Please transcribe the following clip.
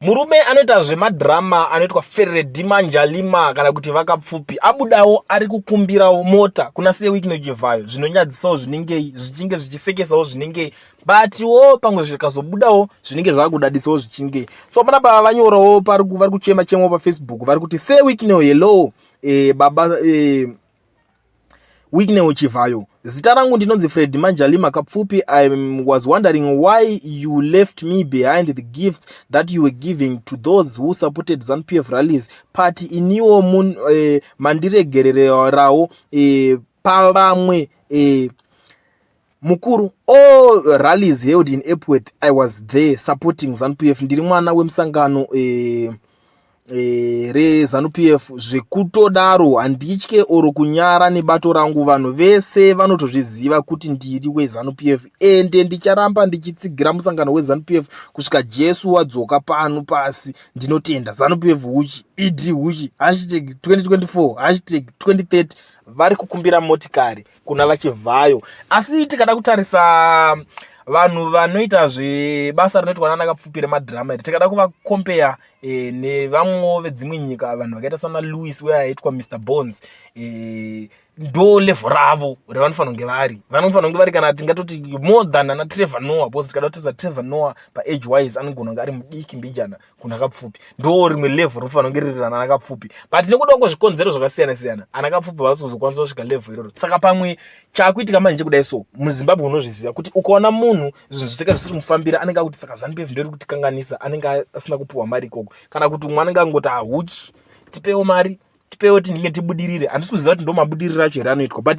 Murume anoita zvemadhirama anoitwa Feredi Manjalima kana kuti Vakapfupi abudawo ari kukumbirawo mota kuna Sir Wicknell Chivhayo zvinonyadzisawo zvinengei zvichinge zvichisekesawo zvinengei butwo pamwe zvikazobudawo zvinenge zvakudadisawo zvichingei. So panapa vanyorawo vari kuchema chemawo paFacebook vari kuti, "Sir Wicknell, hello, baba Wicknell Chivhayo, zita rangu ndinonzi Fred Manjalima Kapfupi. I was wondering why you left me behind the gifts that you were giving to those who supported ZANU-PF rallies party. Iniwo mandiregererawo pavamwe mukuru. All rallies held in Epworth I was there supporting ZANU-PF. Ndiri mwana wemusangano reZANU-PF zvekutodaro. Handitye or kunyara nebato rangu. Vanhu vese vanotozviziva kuti ndiri weZANU-PF ende ndicharamba ndichitsigira musangano weZANU-PF kusvika Jesu wadzoka pano pasi. Ndinotenda. ZANU-PF huchi, ED huchi, #2024 #2030." Vari kukumbira motikari kuna VaChivhayo. Asi tikada kutarisa vanhu vanoita zvebasa rinoitwa nana Kapfupi remadhirama iri, tikada kuvacompare nevamwewo vedzimwe nyika, vanhu vakaita sana Louis uye aitwa Mr Bones, ndo level ravo ravanofanira kunge vari. Vanofanira kunge vari kana tingatoti more than ana Trevor Noah, because tikada kutarisa Trevor Noah paage wise anogona kunge ari mudiki mbijana kuna Kapfupi. Ndo rimwe level rinofanira kunge riri rana Kapfupi, but nekuda kwezvikonzero zvakasiyana siyana ana Kapfupi havasi kuzokwanisa kusvika level iroro. Saka pamwe chaakuitika manje kudai, so muZimbabwe unozviziva kuti ukaona munhu zvinhu zviseka zvisiri mufambira, anenge akuti saka ZANU-PF ndori kutikanganisa, anenge asina kupiwa mari ikoko, kana kuti umwe anenge angoti, "Ahuchi, tipewo mari, tipewo tinenge tibudirire." Handisi kuziva kuti ndo mabudiriro acho here anoitwa, but